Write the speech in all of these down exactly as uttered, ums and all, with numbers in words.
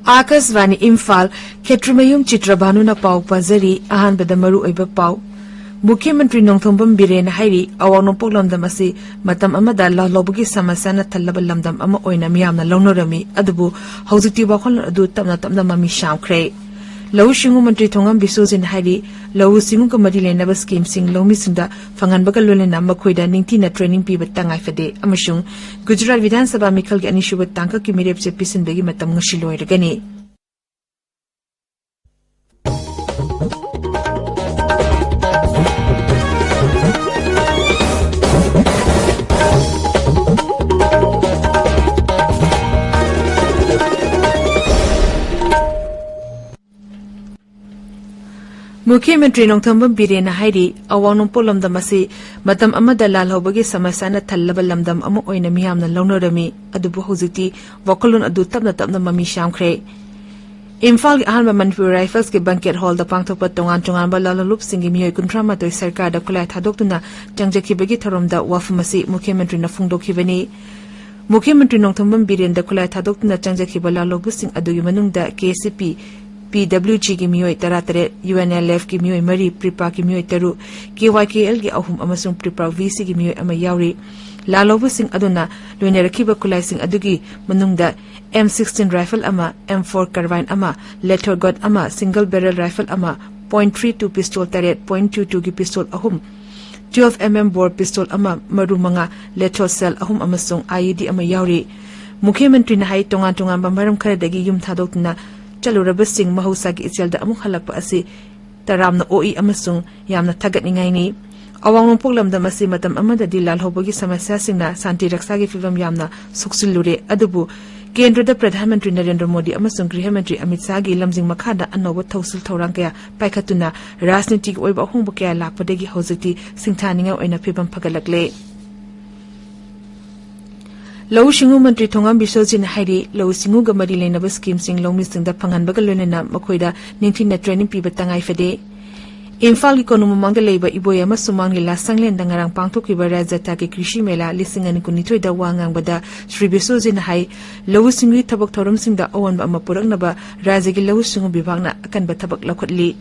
ꯑꯥꯀꯥꯁꯕꯥꯅꯤ ꯏꯝꯐꯥꯜ꯫ ꯈꯦꯇ꯭ꯔꯤꯃꯌꯨꯝ ꯆꯤꯇ꯭ꯔꯚꯥꯅꯨꯅ ꯄꯥꯎ ꯄꯥꯖꯔꯤ꯫ ꯑꯍꯥꯟꯕꯗ ꯃꯔꯨꯑꯣꯏꯕ ꯄꯥꯎ꯫ ꯃꯨꯈ꯭ꯌ ꯃꯟꯇ꯭ꯔꯤ ꯅꯣꯡꯊꯣꯝꯕꯝ ꯕꯤꯔꯦꯟꯅ ꯍꯥꯏꯔꯤ, ꯑꯋꯥꯡ ꯅꯣꯡꯄꯣꯛ ꯂꯝꯗꯝ ꯑꯁꯤ ꯃꯇꯝ ꯑꯃꯗ ꯂꯥꯜꯍꯧꯕꯒꯤ ꯁꯃꯁ꯭ꯌꯥꯅ ꯊꯜꯂꯕ ꯂꯝꯗꯝ ꯑꯃ ꯑꯣꯏꯅ ꯃꯤꯌꯥꯝꯅ ꯂꯧꯅꯔꯝꯃꯤ, ꯑꯗꯨꯕꯨ ꯍꯧꯖꯤꯛꯇꯤ ꯋꯥꯈꯜꯂꯣꯟ ꯑꯗꯨ ꯇꯞꯅ ꯇꯞꯅ ꯃꯃꯤ ꯁꯥꯝꯈ꯭ꯔꯦ꯫ ꯂꯧꯎ ꯁꯤꯡꯎ ꯃꯟꯇ꯭ꯔꯤ ꯊꯣꯉꯝ ꯕꯤꯁ꯭ꯋꯖꯤꯠꯅ ꯍꯥꯏꯔꯤ, ꯂꯧꯎ ꯁꯤꯡꯎꯒ ꯃꯔꯤ ꯂꯩꯅꯕ ꯁ꯭ꯀꯤꯝꯁꯤꯡ ꯂꯧꯃꯤꯁꯤꯡꯗ ꯐꯪꯍꯟꯕꯒ ꯂꯣꯏꯅꯅ ꯃꯈꯣꯏꯗ ꯅꯤꯡꯊꯤꯅ ꯇ꯭ꯔꯦꯅꯤꯡ ꯄꯤꯕ ꯇꯉꯥꯏ ꯐꯗꯦ ꯑꯃꯁꯨꯡ ꯒꯨꯖꯔꯥꯠ ꯕꯤꯙꯥꯟ ꯁꯚꯥ ꯃꯤꯈꯜꯒꯤ ꯑꯅꯤꯁꯨꯕ ꯇꯥꯡꯀꯛꯀꯤ ꯃꯤꯔꯦꯞꯁꯦ ꯄꯤꯁꯤꯟꯕꯒꯤ ꯃꯇꯝ ꯉꯁꯤ ꯂꯣꯏꯔꯒꯅꯤ꯫ ꯃꯨꯈ꯭ꯌ ꯃꯟꯇ꯭ꯔꯤ ꯅꯣꯡꯊꯣꯝꯕꯝ ꯕꯤꯔꯦꯟꯅ ꯍꯥꯏꯔꯤ, ꯑꯋꯥꯡ ꯅꯣꯡꯄꯣꯛ ꯂꯝꯗꯝ ꯑꯁꯤ ꯃꯇꯝ ꯑꯃꯗ ꯂꯥꯜꯍꯧꯕꯒꯤ ꯁꯃꯁ꯭ꯌꯥꯅ ꯊꯜꯂꯕ ꯂꯝꯗꯝ ꯑꯃ ꯑꯣꯏꯅ ꯃꯤꯌꯥꯝꯅ ꯂꯧꯅꯔꯝꯃꯤ, ꯑꯗꯨꯕꯨ ꯍꯧꯖꯤꯛꯇꯤ ꯋꯥꯈꯜꯂꯣꯟ ꯑꯗꯨ ꯇꯞꯅ ꯇꯞꯅ ꯃꯃꯤ ꯁꯥꯝꯈ꯭ꯔꯦ꯫ ꯏꯝꯐꯥꯜꯒꯤ ꯑꯍꯥꯟꯕ ꯃꯅꯤꯄꯨꯔ ꯔꯥꯏꯐꯜꯁꯀꯤ ꯕꯦꯡꯀꯦꯠ ꯍꯣꯜꯗ ꯄꯥꯡꯊꯣꯛꯄ ꯇꯣꯉꯥꯟ ꯇꯣꯉꯥꯟꯕ ꯂꯥꯜꯍꯧꯂꯨꯞꯁꯤꯡꯒꯤ ꯃꯤꯑꯣꯏ ꯀꯨꯟꯊ꯭ꯔꯥ ꯃꯥꯊꯣꯏ ꯁꯔꯀꯥꯔꯗ ꯈꯨꯠꯂꯥꯏ ꯊꯥꯗꯣꯛꯇꯨꯅ ꯆꯪꯖꯈꯤꯕꯒꯤ ꯊꯧꯔꯝꯗ ꯋꯥꯐꯝ ꯑꯁꯤ ꯃꯨꯈ꯭ꯌ ꯃꯟꯇ꯭ꯔꯤꯅ ꯐꯣꯡꯗꯣꯛꯈꯤꯕꯅꯤ꯫ ꯃꯨꯈ꯭ꯌ ꯃꯟꯇ꯭ꯔꯤ ꯅꯣꯡꯊꯣꯝꯕꯝ ꯕꯤꯔꯦꯟꯗ ꯈꯨꯠꯂꯥꯏ ꯊꯥꯗꯣꯛꯇꯨꯅ ꯆꯪꯖꯈꯤꯕ ꯂꯥꯜꯍꯧꯕꯁꯤꯡ ꯑꯗꯨꯒꯤ ꯃꯅꯨꯡꯗ ꯀꯦ ꯁꯤ ꯄꯤ, ꯄꯤ ꯗꯕ꯭ꯂꯤꯎ ꯖꯤꯒꯤ ꯃꯤꯑꯣꯏ ꯇꯔꯥꯇꯔꯦꯠ, ꯌꯨ ꯑꯦꯟ ꯑꯦꯜ ꯑꯦꯐꯀꯤ ꯃꯤꯑꯣꯏ ꯃꯔꯤ, ꯄ꯭ꯔꯤꯄꯥꯛꯀꯤ ꯃꯤꯑꯣꯏ ꯇꯔꯨꯛ, ꯀꯦ ꯋꯥꯏ ꯀꯦ ꯑꯦꯜꯒꯤ ꯑꯍꯨꯝ ꯑꯃꯁꯨꯡ ꯄ꯭ꯔꯤꯄꯥꯛ ꯚꯤ ꯁꯤꯒꯤ ꯃꯤꯑꯣꯏ ꯑꯃ ꯌꯥꯎꯔꯤ꯫ ꯂꯥꯜꯍꯧꯕꯁꯤꯡ ꯑꯗꯨꯅ ꯂꯣꯏꯅꯔꯛꯈꯤꯕ ꯈꯨꯠꯂꯥꯏꯁꯤꯡ ꯑꯗꯨꯒꯤ ꯃꯅꯨꯡꯗ ꯑꯦꯝ ꯁꯤꯛꯁꯇꯤꯟ ꯔꯥꯏꯐꯜ ꯑꯃ, ꯑꯦꯝ ꯐꯣꯔ ꯀꯥꯔꯕꯥꯏꯟ ꯑꯃ, ꯂꯦꯊꯣꯔ ꯒꯟ ꯑꯃ, ꯁꯤꯡꯒꯜ ꯕꯦꯔꯦꯜ ꯔꯥꯏꯐꯜ ꯑꯃ, ꯄꯣꯏꯟꯠ ꯊ꯭ꯔꯤ ꯇꯨ ꯄꯤꯁꯇꯣꯜ ꯇꯔꯦꯠ, ꯄꯣꯏꯟꯠ ꯇꯨ ꯇꯨꯒꯤ ꯄꯤꯁꯇꯣꯜ ꯑꯍꯨꯝ, ꯇ꯭ꯋꯦꯜꯐ ꯑꯦꯝ ꯑꯦꯝ ꯕꯣꯔ ꯄꯤꯁꯇꯣꯜ ꯑꯃ, ꯃꯔꯨ ꯃꯉꯥ, ꯂꯦꯊꯣꯔ ꯁꯦꯜ ꯑꯍꯨꯝ ꯑꯃꯁꯨꯡ ꯑꯥꯏ ꯏ ꯗꯤ ꯑꯃ ꯌꯥꯎꯔꯤ꯫ ꯃꯨꯈ꯭ꯌ ꯃꯟꯇ꯭ꯔꯤꯅ ꯍꯥꯏ, ꯇꯣꯉꯥꯟ ꯇꯣꯉꯥꯟꯕ ꯃꯔꯝ ꯈꯔꯗꯒꯤ ꯌꯨꯝ ꯊꯥꯗꯣꯛꯇꯨꯅ ꯆꯠꯂꯨꯔꯕꯁꯤꯡ ꯃꯍꯧꯁꯥꯒꯤ ꯏꯆꯦꯜꯗ ꯑꯃꯨꯛ ꯍꯜꯂꯛꯄ ꯑꯁꯤ ꯇꯔꯥꯝꯅ ꯑꯣꯛꯏ ꯑꯃꯁꯨꯡ ꯌꯥꯝꯅ ꯊꯥꯒꯠꯅꯤꯡꯉꯥꯏꯅꯤ꯫ ꯑꯋꯥꯡ ꯅꯣꯡꯄꯣꯛ ꯂꯝꯗꯝ ꯑꯁꯤ ꯃꯇꯝ ꯑꯃꯗꯗꯤ ꯂꯥꯜꯍꯧꯕꯒꯤ ꯁꯃꯁ꯭ꯌꯥꯁꯤꯡꯅ ꯁꯥꯟꯇꯤ ꯔꯛꯁꯥꯒꯤ ꯐꯤꯚꯝ ꯌꯥꯝꯅ ꯁꯣꯛꯆꯤꯜꯂꯨꯔꯦ, ꯑꯗꯨꯕꯨ ꯀꯦꯟꯗ꯭ꯔꯗ ꯄ꯭ꯔꯙꯥꯟ ꯃꯟꯇ꯭ꯔꯤ ꯅꯔꯦꯟꯗ꯭ꯔ ꯃꯣꯗꯤ ꯑꯃꯁꯨꯡ ꯒ꯭ꯔꯤꯍ ꯃꯟꯇ꯭ꯔꯤ ꯑꯃꯤꯠ ꯁꯥꯍꯒꯤ ꯂꯝꯖꯤꯡ ꯃꯈꯥꯗ ꯑꯅꯧꯕ ꯊꯧꯁꯤꯜ ꯊꯧꯔꯥꯡ ꯀꯌꯥ ꯄꯥꯏꯈꯠꯇꯨꯅ ꯔꯥꯖꯅꯤꯇꯤꯒꯤ ꯑꯣꯏꯕ ꯑꯍꯣꯡꯕ ꯀꯌꯥ ꯂꯥꯛꯄꯗꯒꯤ ꯍꯧꯖꯤꯛꯇꯤ ꯁꯤꯡꯊꯥꯅꯤꯡꯉꯥꯏ ꯑꯣꯏꯅ ꯐꯤꯚꯝ ꯐꯒꯠꯂꯛꯂꯦ꯫ ꯂꯧꯎ ꯁꯤꯡꯎ ꯃꯟꯇ꯭ꯔꯤ ꯊꯣꯉꯥꯝ ꯕꯤꯁꯣꯖꯤꯠꯅ ꯍꯥꯏꯔꯤ, ꯂꯧꯎ ꯁꯤꯡꯎꯒ ꯃꯔꯤ ꯂꯩꯅꯕ ꯁ꯭ꯀꯤꯝꯁꯤꯡ ꯂꯧꯃꯤꯁꯤꯡꯗ ꯐꯪꯍꯟꯕꯒ ꯂꯣꯏꯅꯅ ꯃꯈꯣꯏꯗ ꯅꯤꯡꯊꯤꯅ ꯇ꯭ꯔꯦꯅꯤꯡ ꯄꯤꯕ ꯇꯉꯥꯏ ꯐꯗꯦ꯫ ꯏꯝꯐꯥꯜꯒꯤ ꯀꯣꯅꯨꯡ ꯃꯃꯥꯡꯗ ꯂꯩꯕ ꯏꯕꯣꯌꯥ ꯑꯃꯁꯨꯡ ꯃꯥꯡꯂꯤꯂꯥ ꯁꯪꯂꯦꯟꯗ ꯉꯔꯥꯡ ꯄꯥꯡꯊꯣꯛꯈꯤꯕ ꯔꯥꯖ꯭ꯌ ꯊꯥꯛꯀꯤ ꯀ꯭ꯔꯤꯁꯤ ꯃꯦꯂꯥ ꯂꯤꯁꯤꯡ ꯑꯅꯤ ꯀꯨꯟꯅꯤꯊꯣꯏꯗ ꯋꯥ ꯉꯥꯡꯕꯗ ꯁ꯭ꯔꯤ ꯕꯤꯁꯣꯖꯤꯠꯅ ꯍꯥꯏ, ꯂꯧꯎ ꯁꯤꯡꯎꯒꯤ ꯊꯕꯛ ꯊꯧꯔꯝꯁꯤꯡꯗ ꯑꯑꯣꯟꯕ ꯑꯃ ꯄꯨꯔꯛꯅꯕ ꯔꯥꯖ꯭ꯌꯒꯤ ꯂꯧꯎ ꯁꯤꯡꯎ ꯕꯤꯚꯥꯒꯅ ꯑꯀꯟꯕ ꯊꯕꯛ ꯂꯧꯈꯠꯂꯤ꯫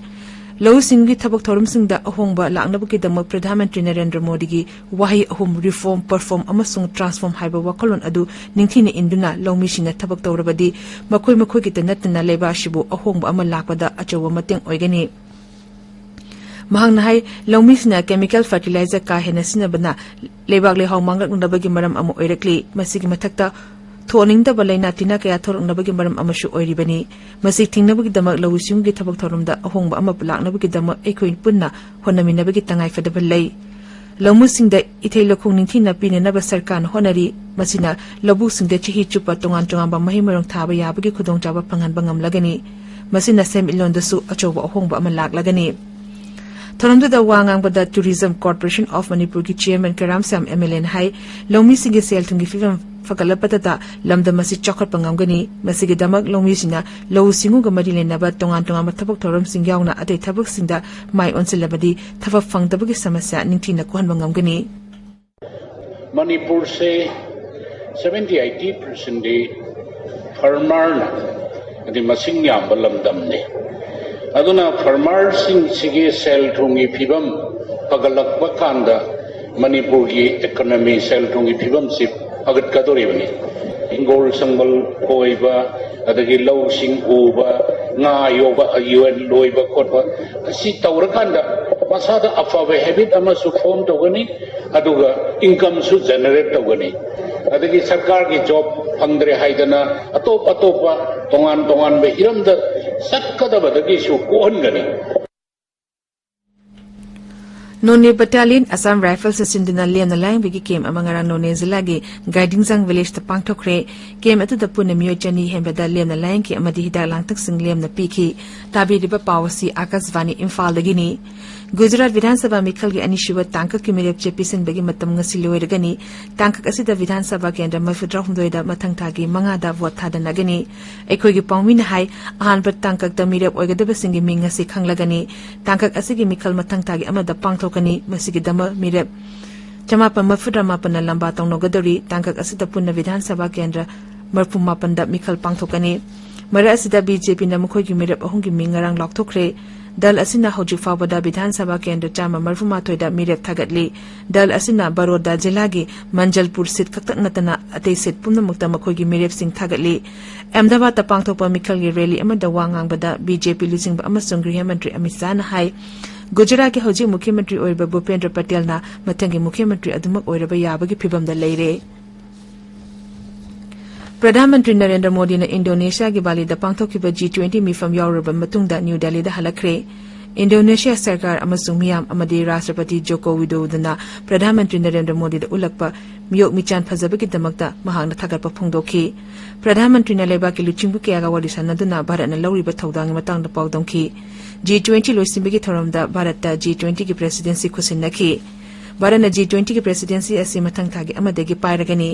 ꯂꯧꯎ ꯁꯤꯡꯎꯒꯤ ꯊꯕꯛ ꯊꯧꯔꯝꯁꯤꯡꯗ ꯑꯍꯣꯡꯕ ꯂꯥꯛꯅꯕꯒꯤꯗꯃꯛ ꯄ꯭ꯔꯙꯥꯟ ꯃꯟꯇ꯭ꯔꯤ ꯅꯔꯦꯟꯗ꯭ꯔ ꯃꯣꯗꯤꯒꯤ ꯋꯥꯍꯩ ꯑꯍꯨꯝ, reform, perform ꯑꯃꯁꯨꯡ transform ꯍꯥꯏꯕ ꯋꯥꯈꯜꯂꯣꯟ ꯑꯗꯨ ꯅꯤꯡꯊꯤꯅ ꯏꯟꯗꯨꯅ ꯂꯧꯃꯤꯁꯤꯡꯅ ꯊꯕꯛ ꯇꯧꯔꯕꯗꯤ ꯃꯈꯣꯏ ꯃꯈꯣꯏꯒꯤꯇ ꯅꯠꯇꯅ ꯂꯩꯕꯥꯛ ꯑꯁꯤꯕꯨ ꯑꯍꯣꯡꯕ ꯑꯃ ꯂꯥꯛꯄꯗ ꯑꯆꯧꯕ ꯃꯇꯦꯡ ꯑꯣꯏꯒꯅꯤ꯫ ꯃꯍꯥꯛꯅ ꯍꯥꯏ, ꯂꯧꯃꯤꯁꯤꯡꯅ chemical fertilizer ꯀꯥ ꯍꯦꯟꯅ ꯁꯤꯖꯤꯟꯅꯕꯅ ꯂꯩꯕꯥꯛ ꯂꯩꯍꯥꯎ ꯃꯥꯡꯂꯛꯅꯕꯒꯤ ꯃꯔꯝ ꯑꯃ ꯑꯣꯏꯔꯛꯂꯤ꯫ ꯃꯁꯤꯒꯤ ꯃꯊꯛꯇ ꯊꯣꯛꯍꯟꯅꯤꯡꯗꯕ ꯂꯥꯏꯅꯥ ꯇꯤꯟꯅꯥ ꯀꯌꯥ ꯊꯣꯛꯂꯛꯅꯕꯒꯤ ꯃꯔꯝ ꯑꯃꯁꯨ ꯑꯣꯏꯔꯤꯕꯅꯤ꯫ ꯃꯁꯤ ꯊꯤꯡꯅꯕꯒꯤꯗꯃꯛ ꯂꯧꯎ ꯁꯤꯡꯎꯒꯤ ꯊꯕꯛ ꯊꯧꯔꯝꯗ ꯑꯍꯣꯡꯕ ꯑꯃ ꯂꯥꯛꯅꯕꯒꯤꯗꯃꯛ ꯑꯩꯈꯣꯏ ꯄꯨꯟꯅ ꯍꯣꯠꯅꯃꯤꯟꯅꯕꯒꯤ ꯇꯉꯥꯏꯐꯗꯕ ꯂꯩ꯫ ꯂꯧꯃꯤꯁꯤꯡꯗ ꯏꯊꯩ ꯂꯧꯈꯣꯡ ꯅꯤꯡꯊꯤꯅ ꯄꯤꯅꯅꯕ ꯁꯔꯀꯥꯔꯅ ꯍꯣꯠꯅꯔꯤ꯫ ꯃꯁꯤꯅ ꯂꯧꯕꯨꯛꯁꯤꯡꯗ ꯆꯍꯤ ꯆꯨꯞꯄ ꯇꯣꯉꯥꯟ ꯇꯣꯉꯥꯟꯕ ꯃꯍꯩ ꯃꯔꯣꯡ ꯊꯥꯕ ꯌꯥꯕꯒꯤ ꯈꯨꯗꯣꯡꯆꯥꯕ ꯐꯪꯍꯟꯕ ꯉꯝꯂꯒꯅꯤ꯫ ꯃꯁꯤꯅ ꯁꯦꯟꯃꯤꯠꯂꯣꯟꯗꯁꯨ ꯑꯆꯧꯕ ꯑꯍꯣꯡꯕ ꯑꯃ ꯂꯥꯛꯂꯒꯅꯤ꯫ ꯊꯧꯔꯝꯗꯨꯗ ꯋꯥ ꯉꯥꯡꯕꯗ Tourism Corporation of Manipurꯒꯤ chairman ꯀꯔꯥꯝ ꯁ꯭ꯌꯥꯝ MLAꯅ ꯍꯥꯏ, ꯂꯧꯃꯤꯁꯤꯡꯒꯤ ꯁꯦꯜ ꯊꯨꯝꯒꯤ ꯐꯤꯕꯝ ꯐꯒꯠꯂꯛꯄꯗꯇ ꯂꯝꯗꯝ ꯑꯁꯤ ꯆꯥꯎꯈꯠꯄ ꯉꯝꯒꯅꯤ꯫ ꯃꯁꯤꯒꯤꯗꯃꯛ ꯂꯧꯃꯤꯁꯤꯡꯅ ꯂꯧꯎ ꯁꯤꯡꯎꯒ ꯃꯔꯤ ꯂꯩꯅꯕ ꯇꯣꯉꯥꯟ ꯇꯣꯉꯥꯟꯕ ꯊꯕꯛ ꯊꯧꯔꯝꯁꯤꯡ ꯌꯥꯎꯅ ꯑꯇꯩ ꯊꯕꯛꯁꯤꯡꯗ ꯃꯥꯏ ꯑꯣꯟꯁꯤꯜꯂꯕꯗꯤ ꯊꯕꯛ ꯐꯪꯗꯕꯒꯤ ꯁꯃꯁ꯭ꯌꯥ ꯅꯤꯡꯊꯤꯅ ꯀꯣꯛꯍꯟꯕ ꯉꯝꯒꯅꯤ꯫ ꯃꯅꯤꯄꯨꯔꯁꯦ seventy eighty percentꯗꯤ farmerꯅ, ꯍꯥꯏꯗꯤ ꯃꯁꯤꯡ ꯌꯥꯝꯕ ꯂꯝꯗꯝꯅꯤ꯫ ꯑꯗꯨꯅ farmerꯁꯤꯡꯁꯤꯒꯤ ꯁꯦꯜ ꯊꯨꯝꯒꯤ ꯐꯤꯕꯝ ꯐꯒꯠꯂꯛꯄ ꯀꯥꯟꯗ ꯃꯅꯤꯄꯨꯔꯒꯤ economy, ꯁꯦꯜ ꯊꯨꯝꯒꯤ ꯐꯤꯕꯝꯁꯤ ꯐꯒꯠꯀꯗꯧꯔꯤꯕꯅꯤ꯫ ꯍꯤꯡꯒꯣꯜ ꯁꯝꯕꯜ ꯀꯣꯏꯕ, ꯑꯗꯒꯤ ꯂꯧꯁꯤꯡ ꯎꯕ, ꯉꯥ ꯌꯣꯛꯄ, ꯌꯦꯟ ꯂꯣꯏꯕ ꯈꯣꯠꯄ, ꯑꯁꯤ ꯇꯧꯔꯀꯥꯟꯗ ꯃꯁꯥꯗ ꯑꯐꯕ habit ꯑꯃꯁꯨ form ꯇꯧꯒꯅꯤ, ꯑꯗꯨꯒ incomeꯁꯨ generate ꯇꯧꯒꯅꯤ꯫ ꯑꯗꯒꯤ ꯁꯔꯀꯥꯔꯒꯤ job ꯐꯪꯗ꯭ꯔꯦ ꯍꯥꯏꯗꯅ ꯑꯇꯣꯞ ꯑꯇꯣꯞꯄ ꯇꯣꯉꯥꯟ ꯇꯣꯉꯥꯟꯕ ꯍꯤꯔꯝꯗ ꯆꯠꯀꯗꯕꯗꯒꯤꯁꯨ ꯀꯣꯛꯍꯟꯒꯅꯤ꯫ ꯅꯣꯅꯦ Battalion Assam Riflesꯅ ꯁꯤꯟꯗꯨꯅ ꯂꯦꯝꯅ ꯂꯥꯌꯦꯡꯕꯒꯤ camp ꯑꯃ ꯉꯔꯥꯡ ꯅꯣꯅꯦ ꯖꯤꯂꯥꯒꯤ ꯒꯥꯏꯗꯤꯡꯖꯥꯡ villageꯇ ꯄꯥꯡꯊꯣꯛꯈ꯭ꯔꯦ꯫ Camp ꯑꯗꯨꯗ ꯄꯨꯟꯅ ꯃꯤꯑꯣꯏ ꯆꯅꯤ ꯍꯦꯟꯕꯗ ꯂꯦꯝꯅ ꯂꯥꯌꯦꯡꯈꯤ ꯑꯃꯗꯤ ꯍꯤꯗꯥꯛ ꯂꯥꯡꯊꯛꯁꯤꯡ ꯂꯦꯝꯅ ꯄꯤꯈꯤ꯫ ꯇꯥꯕꯤꯔꯤꯕ ꯄꯥꯎ ꯑꯁꯤ ꯑꯥꯀꯥꯁꯕꯥꯅꯤ ꯏꯝꯐꯥꯜꯗꯒꯤꯅꯤ꯫ ꯒꯨꯖꯔꯥꯠ ꯕꯤꯙꯥꯟ ꯁꯚꯥ ꯃꯤꯈꯜꯒꯤ ꯑꯅꯤꯁꯨꯕ ꯇꯥꯡꯀꯛꯀꯤ ꯃꯤꯔꯦꯞ ꯆꯦ ꯄꯤꯁꯤꯟꯕꯒꯤ ꯃꯇꯝ ꯉꯁꯤ ꯂꯣꯏꯔꯒꯅꯤ꯫ ꯇꯥꯡꯀꯛ ꯑꯁꯤꯗ ꯕꯤꯙꯥꯟ ꯁꯚꯥ ꯀꯦꯟꯗ꯭ꯔ ꯃꯔꯤꯐꯨꯇꯔꯥꯍꯨꯝꯗꯣꯏꯗ ꯃꯊꯪ ꯊꯥꯒꯤ ꯃꯉꯥꯗ ꯚꯣꯠ ꯊꯥꯗꯅꯒꯅꯤ꯫ ꯑꯩꯈꯣꯏꯒꯤ ꯄꯥꯎꯃꯤꯅ ꯍꯥꯏ, ꯑꯍꯥꯟꯕ ꯇꯥꯡꯀꯛꯇ ꯃꯤꯔꯦꯞ ꯑꯣꯏꯒꯗꯕꯁꯤꯡꯒꯤ ꯃꯤꯡ ꯉꯁꯤ ꯈꯪꯂꯒꯅꯤ꯫ ꯇꯥꯡꯀꯛ ꯑꯁꯤꯒꯤ ꯃꯤꯈꯜ ꯃꯊꯪ ꯊꯥꯒꯤ ꯑꯃꯗ ꯄꯥꯡꯊꯣꯛꯀꯅꯤ꯫ ꯃꯁꯤꯒꯤꯗꯃꯛ ꯃꯤꯔꯦꯞ ꯆꯃꯥꯄꯟ ꯃꯔꯤꯐꯨꯇꯔꯥꯃꯥꯄꯟꯅ ꯂꯝꯕꯥ ꯇꯧꯅꯒꯗꯧꯔꯤ꯫ ꯇꯥꯡꯀꯛ ꯑꯁꯤꯗ ꯄꯨꯟꯅ ꯕꯤꯙꯥꯟ ꯁꯚꯥ ꯀꯦꯟꯗ꯭ꯔ ꯃꯔꯤꯐꯨꯃꯥꯄꯟꯗ ꯃꯤꯈꯜ ꯄꯥꯡꯊꯣꯛꯀꯅꯤ꯫ ꯃꯔꯛ ꯑꯁꯤꯗ ꯕꯤ ꯖꯦ ꯄꯤꯅ ꯃꯈꯣꯏꯒꯤ ꯃꯤꯔꯦꯞ ꯑꯍꯨꯝꯒꯤ ꯃꯤꯡ ꯉꯔꯥꯡ ꯂꯥꯎꯊꯣꯛꯈ꯭ꯔꯦ꯫ ꯗꯜ ꯑꯁꯤꯅ ꯍꯧꯖꯤꯛ ꯐꯥꯎꯕꯗ ꯕꯤꯙꯥꯟ ꯁꯚꯥ ꯀꯦꯟꯗ꯭ꯔ ꯆꯥꯝꯃ ꯃꯔꯤꯐꯨꯃꯥꯊꯣꯏꯗ ꯃꯤꯔꯦꯞ ꯊꯥꯒꯠꯂꯤ꯫ ꯗꯜ ꯑꯁꯤꯅ ꯕꯔꯣꯗꯥ ꯖꯤꯂꯥꯒꯤ ꯃꯟꯖꯜꯄꯨꯔ ꯁꯤꯠ ꯈꯛꯇ ꯅꯠꯇꯅ ꯑꯇꯩ ꯁꯤꯠ ꯄꯨꯝꯅꯃꯛꯇ ꯃꯈꯣꯏꯒꯤ ꯃꯤꯔꯦꯞꯁꯤꯡ ꯊꯥꯒꯠꯂꯤ꯫ ꯑꯍꯃꯗꯥꯕꯥꯗꯇ ꯄꯥꯡꯊꯣꯛꯄ ꯃꯤꯈꯜꯒꯤ ꯔꯦꯂꯤ ꯑꯃꯗ ꯋꯥ ꯉꯥꯡꯕꯗ ꯕꯤ ꯖꯦ ꯄꯤ ꯂꯨꯆꯤꯡꯕ ꯑꯃꯁꯨꯡ ꯒ꯭ꯔꯤꯍ ꯃꯟꯇ꯭ꯔꯤ ꯑꯃꯤꯠ ꯁꯥꯍꯅ ꯍꯥꯏ, ꯒꯨꯖꯔꯥꯠꯀꯤ ꯍꯧꯖꯤꯛ ꯃꯨꯈ꯭ꯌ ꯃꯟꯇ꯭ꯔꯤ ꯑꯣꯏꯔꯤꯕ ꯚꯨꯄꯦꯟꯗ꯭ꯔ ꯄꯇꯦꯜꯅ ꯃꯊꯪꯒꯤ ꯃꯨꯈ꯭ꯌ ꯃꯟꯇ꯭ꯔꯤ ꯑꯗꯨꯃꯛ ꯑꯣꯏꯔꯕ ꯌꯥꯕꯒꯤ ꯐꯤꯕꯝꯗ ꯂꯩꯔꯦ꯫ ꯄ꯭ꯔꯙꯥꯟ ꯃꯟꯇ꯭ꯔꯤ ꯅꯔꯦꯟꯗ꯭ꯔ ꯃꯣꯗꯤꯅ ꯏꯟꯗꯣꯅꯦꯁꯤꯌꯥꯒꯤ ꯕꯥꯂꯤꯗ ꯄꯥꯡꯊꯣꯛꯈꯤꯕ ꯖꯤ ꯇ꯭ꯋꯦꯟꯇꯤ ꯃꯤꯐꯝ ꯌꯥꯎꯔꯨꯔꯕ ꯃꯇꯨꯡꯗ ꯅ꯭ꯌꯨ ꯗꯦꯜꯂꯤꯗ ꯍꯜꯂꯛꯈ꯭ꯔꯦ꯫ ꯏꯟꯗꯣꯅꯦꯁꯤꯌꯥ ꯁꯔꯀꯥꯔ ꯑꯃꯁꯨꯡ ꯃꯤꯌꯥꯝ ꯑꯃꯗꯤ ꯔꯥꯁꯇ꯭ꯔꯄꯇꯤ ꯖꯣꯀꯣ ꯋꯤꯗꯣꯗꯣꯅ ꯄ꯭ꯔꯙꯥꯟ ꯃꯟꯇ꯭ꯔꯤ ꯅꯔꯦꯟꯗ꯭ꯔ ꯃꯣꯗꯤꯗ ꯎꯠꯂꯛꯄ ꯃꯤꯑꯣꯛ ꯃꯤꯆꯥꯟ ꯐꯖꯕꯒꯤꯗꯃꯛꯇ ꯃꯍꯥꯛꯅ ꯊꯥꯒꯠꯄ ꯐꯣꯡꯗꯣꯛꯈꯤ꯫ ꯄ꯭ꯔꯙꯥꯟ ꯃꯟꯇ꯭ꯔꯤꯅ ꯂꯩꯕꯥꯛꯀꯤ ꯂꯨꯆꯤꯡꯕ ꯀꯌꯥꯒ ꯋꯥꯔꯤ ꯁꯥꯟꯅꯗꯨꯅ ꯚꯥꯔꯠꯅ ꯂꯧꯔꯤꯕ ꯊꯧꯗꯥꯡꯒꯤ ꯃꯇꯥꯡꯗ ꯄꯥꯎꯗꯝꯈꯤ꯫ ꯖꯤ ꯇ꯭ꯋꯦꯟꯇꯤ ꯂꯣꯏꯁꯤꯟꯕꯒꯤ ꯊꯧꯔꯝꯗ ꯚꯥꯔꯠꯇ ꯖꯤ ꯇ꯭ꯋꯦꯟꯇꯤꯒꯤ ꯄ꯭ꯔꯦꯁꯤꯗꯦꯟꯁꯤ ꯈꯨꯠꯁꯤꯟꯅꯈꯤ꯫ ꯚꯥꯔꯠꯅ ꯖꯤ ꯇ꯭ꯋꯦꯟꯇꯤꯒꯤ ꯄ꯭ꯔꯦꯁꯤꯗꯦꯟꯁꯤ ꯑꯁꯤ ꯃꯊꯪ ꯊꯥꯒꯤ ꯑꯃꯗꯒꯤ ꯄꯥꯏꯔꯒꯅꯤ꯫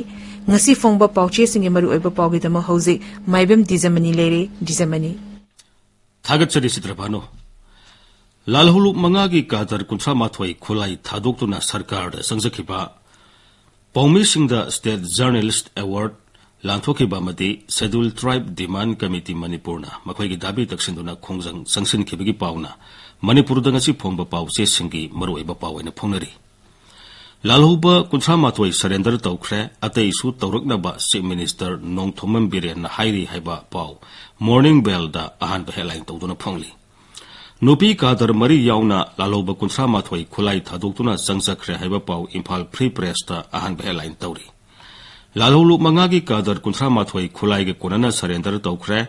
ꯉꯁꯤ ꯐꯣꯡꯕ ꯄꯥꯎꯆꯦꯁꯤꯡꯒꯤ ꯃꯔꯨꯑꯣꯏꯕ ꯄꯥꯎꯒꯤꯗꯃꯛ ꯍꯧꯖꯤꯛ ꯃꯥꯏꯕꯝ ꯗꯤꯖꯃꯅꯤ ꯂꯩꯔꯦ꯫ ꯗꯤꯖꯃꯅꯤ꯫ ꯊꯥꯒꯠꯆꯔꯤ ꯆꯤꯇ꯭ꯔꯚꯥꯅꯨ꯫ ꯂꯥꯜꯍꯧꯂꯨꯞ ꯃꯉꯥꯒꯤ ꯀꯥꯗꯔ ꯀꯨꯟꯊ꯭ꯔꯥ ꯃꯥꯊꯣꯏ ꯈꯨꯠꯂꯥꯏ ꯊꯥꯗꯣꯛꯇꯨꯅ ꯁꯔꯀꯥꯔꯗ ꯆꯪꯖꯈꯤꯕ ꯄꯥꯎꯃꯤꯁꯤꯡꯗ State Journalist Award ꯂꯥꯟꯊꯣꯛꯈꯤꯕ ꯑꯃꯗꯤ Scheduled Tribe Demand Committee ꯃꯅꯤꯄꯨꯔꯅ ꯃꯈꯣꯏꯒꯤ ꯗꯥꯕꯤ ꯇꯛꯁꯤꯟꯗꯨꯅ ꯈꯣꯡꯖꯪ ꯆꯪꯁꯤꯟꯈꯤꯕꯒꯤ ꯄꯥꯎꯅ ꯃꯅꯤꯄꯨꯔꯗ ꯉꯁꯤ ꯐꯣꯡꯕ ꯄꯥꯎꯆꯦꯁꯤꯡꯒꯤ ꯃꯔꯨꯑꯣꯏꯕ ꯄꯥꯎ ꯑꯣꯏꯅ ꯐꯣꯡꯅꯔꯤ꯫ ꯂꯥꯜꯍꯧꯕ ꯀꯨꯟꯊ꯭ꯔꯥ ꯃꯥꯊꯣꯏ surrender ꯇꯧꯈ꯭ꯔꯦ, ꯑꯇꯩꯁꯨ ꯇꯧꯔꯛꯅꯕ Chief Minister ꯅꯣꯡꯊꯣꯝꯕꯝ ꯕꯤꯔꯦꯟꯅ ꯍꯥꯏꯔꯤ ꯍꯥꯏꯕ ꯄꯥꯎ Morning Bellꯗ ꯑꯍꯥꯟꯕ headline ꯇꯧꯗꯨꯅ ꯐꯣꯡꯂꯤ꯫ ꯅꯨꯄꯤ ꯀꯥꯗꯔ ꯃꯔꯤ ꯌꯥꯎꯅ ꯂꯥꯜꯍꯧꯕ ꯀꯨꯟꯊ꯭ꯔꯥ ꯃꯥꯊꯣꯏ ꯈꯨꯠꯂꯥꯏ ꯊꯥꯗꯣꯛꯇꯨꯅ ꯆꯪꯖꯈ꯭ꯔꯦ ꯍꯥꯏꯕ ꯄꯥꯎ ꯏꯝꯐꯥꯜ Free Pressꯇ ꯑꯍꯥꯟꯕ headline ꯇꯧꯔꯤ꯫ ꯂꯥꯜꯍꯧꯂꯨꯞ ꯃꯉꯥꯒꯤ ꯀꯥꯗꯔ ꯀꯨꯟꯊ꯭ꯔꯥ ꯃꯥꯊꯣꯏ ꯈꯨꯠꯂꯥꯏꯒ ꯀꯣꯟꯅꯅ surrender ꯇꯧꯈ꯭ꯔꯦ꯫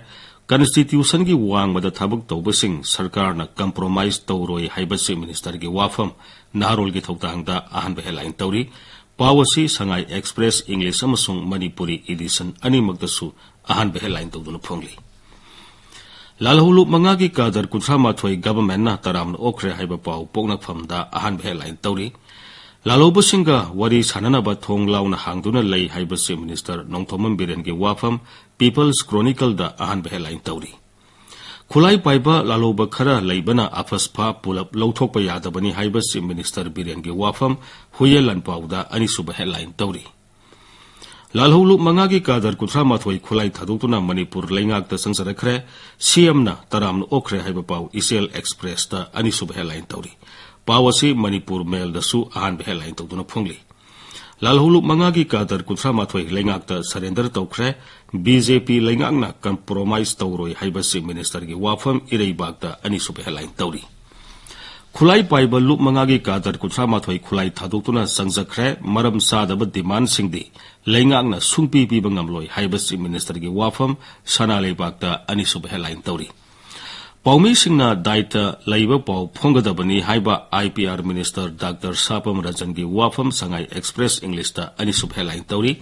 Constitutionꯒꯤ ꯋꯥꯡꯃꯗ ꯊꯕꯛ ꯇꯧꯕꯁꯤꯡ ꯁꯔꯀꯥꯔꯅ compromise ꯇꯧꯔꯣꯏ ꯍꯥꯏꯕ Chief Ministerꯒꯤ ꯋꯥꯐꯝ ꯅꯍꯥꯔꯣꯜꯒꯤ ꯊꯧꯗꯥꯡꯗ ꯑꯍꯥꯟꯕ headline ꯇꯧꯔꯤ꯫ ꯄꯥꯎ ꯑꯁꯤ Sangai Express English ꯑꯃꯁꯨꯡ ꯃꯅꯤꯄꯨꯔꯤ edition ꯑꯅꯤꯃꯛꯇꯁꯨ ꯑꯍꯥꯟꯕ headline ꯇꯧꯗꯨꯅ ꯐꯣꯡꯂꯤ꯫ ꯂꯥꯜꯍꯧꯂꯨꯞ ꯃꯉꯥꯒꯤ ꯀꯥꯗꯔ ꯀꯨꯟꯊ꯭ꯔꯥ ꯃꯥꯊꯣꯏ ꯒꯚꯔꯟꯃꯦꯟꯠꯅ ꯇꯔꯥꯝꯅ ꯑꯣꯛꯈ꯭ꯔꯦ ꯍꯥꯏꯕ ꯄꯥꯎ ꯄꯣꯛꯅꯐꯝꯗ ꯑꯍꯥꯟꯕ ꯍꯦꯗꯂꯥꯏꯟ ꯇꯧꯔꯤ꯫ ꯂꯥꯜꯍꯧꯕꯁꯤꯡꯒ ꯋꯥꯔꯤ ꯁꯥꯟꯅꯅꯕ ꯊꯣꯡ ꯂꯥꯎꯅ ꯍꯥꯡꯗꯨꯅ ꯂꯩ ꯍꯥꯏꯕ ꯆꯤꯐ ꯃꯤꯅꯤꯁꯇꯔ ꯅꯣꯡꯊꯣꯝꯕꯝ ꯕꯤꯔꯦꯟꯒꯤ ꯋꯥꯐꯝ ꯄꯤꯄꯜꯁ ꯀ꯭ꯔꯣꯅꯤꯀꯜꯗ ꯑꯍꯥꯟꯕ ꯍꯦꯗꯂꯥꯏꯟ ꯇꯧꯔꯤ꯫ ꯈꯨꯠꯂꯥꯏ ꯄꯥꯏꯕ ꯂꯥꯜꯍꯧꯕ ꯈꯔ ꯂꯩꯕꯅ ꯑꯐꯁꯐꯥ ꯄꯨꯂꯞ ꯂꯧꯊꯣꯛꯄ ꯌꯥꯗꯕꯅꯤ ꯍꯥꯏꯕ ꯆꯤꯐ ꯃꯤꯅꯤꯁꯇꯔ ꯕꯤꯔꯦꯟꯒꯤ ꯋꯥꯐꯝ ꯍꯨꯏꯌꯦꯟ ꯂꯥꯟꯄꯥꯎꯗ ꯑꯅꯤꯁꯨꯕ ꯍꯦꯗꯂꯥꯏꯟ ꯇꯧꯔꯤ꯫ ꯂꯥꯜꯍꯧꯂꯨꯞ ꯃꯉꯥꯒꯤ ꯀꯥꯗꯔ ꯀꯨꯟꯊ꯭ꯔꯥ ꯃꯥꯊꯣꯏ ꯈꯨꯠꯂꯥꯏ ꯊꯥꯗꯣꯛꯇꯨꯅ ꯃꯅꯤꯄꯨꯔ ꯂꯩꯉꯥꯛꯇ ꯆꯪꯖꯔꯛꯈ꯭ꯔꯦ꯫ ꯁꯤꯑꯦꯝꯅ ꯇꯔꯥꯝꯅ ꯑꯣꯛꯈ꯭ꯔꯦ ꯍꯥꯏꯕ ꯄꯥꯎ ꯏꯆꯦꯜ ꯑꯦꯛꯁꯄ꯭ꯔꯦꯁꯇ ꯑꯅꯤꯁꯨꯕ ꯍꯦꯗꯂꯥꯏꯟ ꯇꯧꯔꯤ꯫ ꯄꯥꯎ ꯑꯁꯤ ꯃꯅꯤꯄꯨꯔ ꯃꯦꯜꯗꯁꯨ ꯑꯍꯥꯟꯕ ꯍꯦꯗꯂꯥꯏꯟ ꯇꯧꯗꯨꯅ ꯐꯣꯡꯂꯤ꯫ ꯂꯥꯜꯍꯧꯂꯨꯞ ꯃꯉꯥꯒꯤ ꯀꯥꯗꯔ ꯀꯨꯟꯊ꯭ꯔꯥ ꯃꯥꯊꯣꯏ ꯂꯩꯉꯥꯛꯇ ꯁꯔꯦꯟꯗꯔ ꯇꯧꯈ꯭ꯔꯦ꯫ ꯕꯤ ꯖꯦ ꯄꯤ ꯂꯩꯉꯥꯛꯅ ꯀꯝꯄ꯭ꯔꯣꯃꯥꯏꯁ ꯇꯧꯔꯣꯏ ꯍꯥꯏꯕ ꯆꯤꯐ ꯃꯤꯅꯤꯁꯇꯔꯒꯤ ꯋꯥꯐꯝ ꯏꯔꯩꯕꯥꯛꯇ ꯑꯅꯤꯁꯨꯕ ꯍꯦꯗꯂꯥꯏꯟ ꯇꯧꯔꯤ꯫ ꯈꯨꯠꯂꯥꯏ ꯄꯥꯏꯕ ꯂꯨꯞ ꯃꯉꯥꯒꯤ ꯀꯥꯗꯔ ꯀꯨꯟꯊ꯭ꯔꯥ ꯃꯥꯊꯣꯏ ꯈꯨꯠꯂꯥꯏ ꯊꯥꯗꯣꯛꯇꯨꯅ ꯆꯪꯖꯈ꯭ꯔꯦ꯫ ꯃꯔꯝ ꯆꯥꯗꯕ ꯗꯤꯃꯥꯟꯁꯤꯡꯗꯤ ꯂꯩꯉꯥꯛꯅ ꯁꯨꯡꯄꯤ ꯄꯤꯕ ꯉꯝꯂꯣꯏ ꯍꯥꯏꯕ ꯆꯤꯐ ꯃꯤꯅꯤꯁꯇꯔꯒꯤ ꯋꯥꯐꯝ ꯁꯅꯥ ꯂꯩꯕꯥꯛꯇ ꯑꯅꯤꯁꯨꯕ ꯍꯦꯗꯂꯥꯏꯟ ꯇꯧꯔꯤ꯫ ꯄꯥꯎꯃꯤꯁꯤꯡꯅ ꯗꯥꯏꯇ ꯂꯩꯕ ꯄꯥꯎ ꯐꯣꯡꯒꯗꯕꯅꯤ ꯍꯥꯏꯕ I P R minister doctor Sapam ꯔꯟꯖꯟꯒꯤ ꯋꯥꯐꯝ ꯁꯉꯥꯏ ꯑꯦꯛꯁꯄ꯭ꯔꯦꯁ ꯏꯪꯂꯤꯁꯇ ꯑꯅꯤꯁꯨꯕ ꯍꯦꯗꯂꯥꯏꯟ ꯇꯧꯔꯤ꯫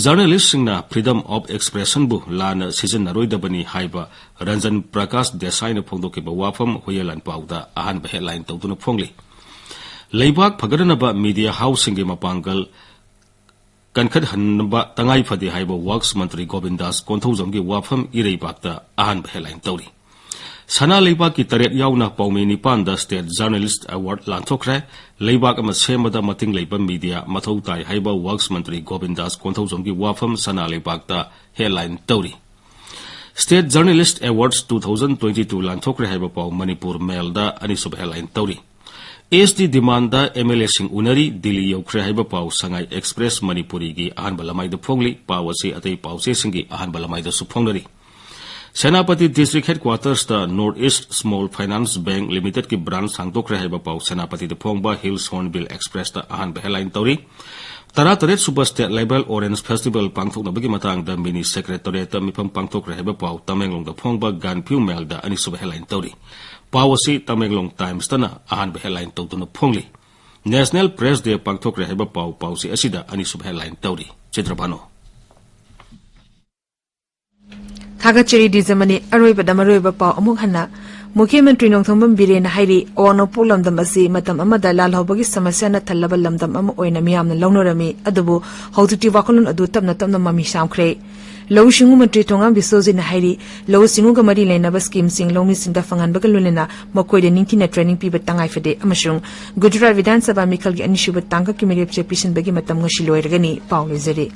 ꯖꯔꯅꯦꯂꯤꯁꯁꯤꯡꯅ ꯐ꯭ꯔꯤꯗꯝ ꯑꯣꯐ ꯑꯦꯛꯁꯄ꯭ꯔꯦꯁꯟꯕꯨ ꯂꯥꯟꯅ ꯁꯤꯖꯤꯟꯅꯔꯣꯏꯗꯕꯅꯤ ꯍꯥꯏꯕ ꯔꯟꯖꯟ ꯄ꯭ꯔꯀꯥꯁ ꯗꯦꯁꯥꯏꯅ ꯐꯣꯡꯗꯣꯛꯈꯤꯕ ꯋꯥꯐꯝ ꯍꯨꯏꯌꯦꯟ ꯂꯥꯟꯄꯥꯎꯗ ꯑꯍꯥꯟꯕ ꯍꯦꯗꯂꯥꯏꯟ ꯇꯧꯗꯨꯅ ꯐꯣꯡꯂꯤ꯫ ꯂꯩꯕꯥꯛ ꯐꯒꯠꯅꯅꯕ ꯃꯤꯗꯤꯌꯥ ꯍꯥꯎꯁꯁꯤꯡꯒꯤ ꯃꯄꯥꯡꯒꯜ ꯀꯟꯈꯠꯍꯟꯅꯕ ꯇꯉꯥꯏ ꯐꯗꯦ ꯍꯥꯏꯕ ꯋꯥꯔꯛꯁ ꯃꯟꯇ꯭ꯔꯤ ꯒꯣꯕꯤꯟꯗꯥꯁ ꯀꯣꯟꯊꯧꯖꯝꯒꯤ ꯋꯥꯐꯝ ꯏꯔꯩꯕꯥꯛꯇ ꯑꯍꯥꯟꯕ ꯍꯦꯗꯂꯥꯏꯟ ꯇꯧꯔꯤ꯫ ꯁꯅꯥ ꯂꯩꯕꯥꯛꯀꯤ ꯇꯔꯦꯠ ꯌꯥꯎꯅ ꯄꯥꯎꯃꯤ ꯅꯤꯄꯥꯟꯗ ꯁ꯭ꯇꯦꯠ ꯖꯔꯅꯦꯂꯤꯁ ꯑꯦꯋꯥꯔꯗ ꯂꯥꯟꯊꯣꯛꯈ꯭ꯔꯦ꯫ ꯂꯩꯕꯥꯛ ꯑꯃ ꯁꯦꯝꯕꯗ ꯃꯇꯤꯡ ꯂꯩꯕ ꯃꯤꯗꯤꯌꯥ ꯃꯊꯧ ꯇꯥꯏ ꯍꯥꯏꯕ ꯋꯥꯔꯛꯁ ꯃꯟꯇ꯭ꯔꯤ ꯒꯣꯕꯤꯟꯗꯥꯁ ꯀꯣꯟꯊꯧꯖꯝꯒꯤ ꯋꯥꯐꯝ ꯁꯅꯥ ꯂꯩꯕꯥꯛꯇ ꯍꯦꯗꯂꯥꯏꯟ ꯇꯧꯔꯤ꯫ State journalist awards two thousand twenty two ꯂꯥꯟꯊꯣꯛꯈ꯭ꯔꯦ ꯍꯥꯏꯕ ꯄꯥꯎ ꯃꯅꯤꯄꯨꯔ ꯃꯦꯜꯗ ꯑꯅꯤꯁꯨꯕ ꯍꯦꯗꯂꯥꯏꯟ ꯇꯧꯔꯤ꯫ S T demand M L ꯑꯦꯁꯤꯡ ꯎꯅꯔꯤ, ꯗꯤꯜꯂꯤ ꯌꯧꯈ꯭ꯔꯦ ꯍꯥꯏꯕ ꯄꯥꯎ ꯁꯉꯥꯏ ꯑꯦꯛꯁꯄ꯭ꯔꯦꯁ ꯃꯅꯤꯄꯨꯔꯤꯒꯤ ꯑꯍꯥꯟꯕ ꯂꯃꯥꯏꯗ ꯐꯣꯡꯂꯤ꯫ ꯄꯥꯎ ꯑꯁꯤ ꯑꯇꯩ ꯄꯥꯎꯆꯦꯁꯤꯡꯒꯤ ꯑꯍꯥꯟꯕ ꯂꯃꯥꯏꯗꯁꯨ ꯐꯣꯡꯅꯔꯤ꯫ ꯁꯦꯅꯥꯄꯇꯤ ꯗꯤꯁꯇ꯭ꯔꯤꯛ ꯍꯦꯗꯀ꯭ꯋꯥꯇꯔꯁꯇ North East small finance bank ꯂꯤꯃꯤꯇꯦꯗꯀꯤ ꯕ꯭ꯔꯥꯟꯆ ꯍꯥꯡꯗꯣꯛꯈ꯭ꯔꯦ ꯍꯥꯏꯕ ꯄꯥꯎ ꯁꯦꯅꯥꯄꯇꯤꯗ ꯐꯣꯡꯕ ꯍꯤꯜꯁ ꯍꯣꯔꯟꯕꯤꯜ ꯑꯦꯛꯁꯄ꯭ꯔꯦꯁꯇ ꯑꯍꯥꯟꯕ ꯍꯦꯗꯂꯥꯏꯟ ꯇꯧꯔꯤ꯫ ꯇꯔꯥꯇꯔꯦꯠ ꯁꯨꯕ ꯁ꯭ꯇꯦꯠ ꯂꯦꯚꯦꯜ ꯑꯣꯔꯦꯟꯖ ꯐꯦꯁꯇꯤꯚꯦꯜ ꯄꯥꯡꯊꯣꯛꯅꯕꯒꯤ ꯃꯇꯥꯡꯗ ꯃꯤꯅꯤ ꯁꯦꯀ꯭ꯔꯦꯇꯔꯤꯌꯦꯠꯇ ꯃꯤꯐꯝ ꯄꯥꯡꯊꯣꯛꯈ꯭ꯔꯦ ꯍꯥꯏꯕ ꯄꯥꯎ ꯇꯃꯦꯡꯂꯣꯡꯗ ꯐꯣꯡꯕ ꯒꯥꯟꯐ꯭ꯌꯨ ꯃꯦꯜꯗ ꯑꯅꯤꯁꯨꯕ ꯍꯦꯗꯂꯥꯏꯟ ꯇꯧꯔꯤ꯫ ꯄꯥꯎ ꯑꯁꯤ ꯇꯃꯦꯡꯂꯣꯡ ꯇꯥꯏꯝꯁꯇꯅ ꯑꯍꯥꯟꯕ ꯍꯦꯗꯂꯥꯏꯟ ꯇꯧꯗꯨꯅ ꯐꯣꯡꯂꯤ꯫ ꯅꯦꯁꯅꯦꯜ ꯄ꯭ꯔꯦꯁ ꯗꯦ ꯄꯥꯡꯊꯣꯛꯈ꯭ꯔꯦ ꯍꯥꯏꯕ ꯄꯥꯎ ꯄꯥꯎꯆꯦ ꯑꯁꯤꯗ ꯑꯅꯤꯁꯨꯕ ꯍꯦꯗꯂꯥꯏꯟ ꯇꯧꯔꯤ꯫ ꯆꯤꯇ꯭ꯔꯚꯥꯅꯨ꯫ ꯊꯥꯒꯠꯆꯔꯤ ꯗꯤꯖꯃꯅꯤ꯫ ꯑꯔꯣꯏꯕꯗ ꯃꯔꯨꯑꯣꯏꯕ ꯄꯥꯎ ꯑꯃꯨꯛ ꯍꯟꯅ꯫ ꯃꯨꯈ꯭ꯌ ꯃꯟꯇ꯭ꯔꯤ ꯅꯣꯡꯊꯣꯝꯕꯝ ꯕꯤꯔꯦꯟꯅ ꯍꯥꯏꯔꯤ, ꯑꯋꯥꯡ ꯅꯣꯡꯄꯣꯛ ꯂꯝꯗꯝ ꯑꯁꯤ ꯃꯇꯝ ꯑꯃꯗ ꯂꯥꯜꯍꯧꯕꯒꯤ ꯁꯃꯁ꯭ꯌꯥꯅ ꯊꯜꯂꯕ ꯂꯝꯗꯝ ꯑꯃ ꯑꯣꯏꯅ ꯃꯤꯌꯥꯝꯅ ꯂꯧꯅꯔꯝꯃꯤ, ꯑꯗꯨꯕꯨ ꯍꯧꯖꯤꯛꯇꯤ ꯋꯥꯈꯜꯂꯣꯟ ꯑꯗꯨ ꯇꯞꯅ ꯇꯞꯅ ꯃꯃꯤ ꯁꯥꯝꯈ꯭ꯔꯦ꯫ ꯂꯧꯎ ꯁꯤꯡꯎ ꯃꯟꯇ꯭ꯔꯤ ꯊꯣꯉꯥꯝ ꯕꯤꯁꯣꯖꯤꯠꯅ ꯍꯥꯏꯔꯤ, ꯂꯧꯎ ꯁꯤꯡꯎꯒ ꯃꯔꯤ ꯂꯩꯅꯕ ꯁ꯭ꯀꯤꯝꯁꯤꯡ ꯂꯧꯃꯤꯁꯤꯡꯗ ꯐꯪꯍꯟꯕꯒ ꯂꯣꯏꯅꯅ ꯃꯈꯣꯏꯗ ꯅꯤꯡꯊꯤꯅ ꯇ꯭ꯔꯦꯅꯤꯡ ꯄꯤꯕ ꯇꯉꯥꯏ ꯐꯗꯦ ꯑꯃꯁꯨꯡ ꯒꯨꯖꯔꯥꯠ ꯕꯤꯙꯥꯟ ꯁꯚꯥ ꯃꯤꯈꯜꯒꯤ ꯑꯅꯤꯁꯨꯕ ꯇꯥꯡꯀꯛꯀꯤ ꯃꯤꯔꯦꯞꯁꯦ ꯄꯤꯁꯤꯟꯕꯒꯤ ꯃꯇꯝ ꯉꯁꯤ ꯂꯣꯏꯔꯒꯅꯤ꯫ ꯄꯥꯎ ꯂꯣꯏꯖꯔꯦ꯫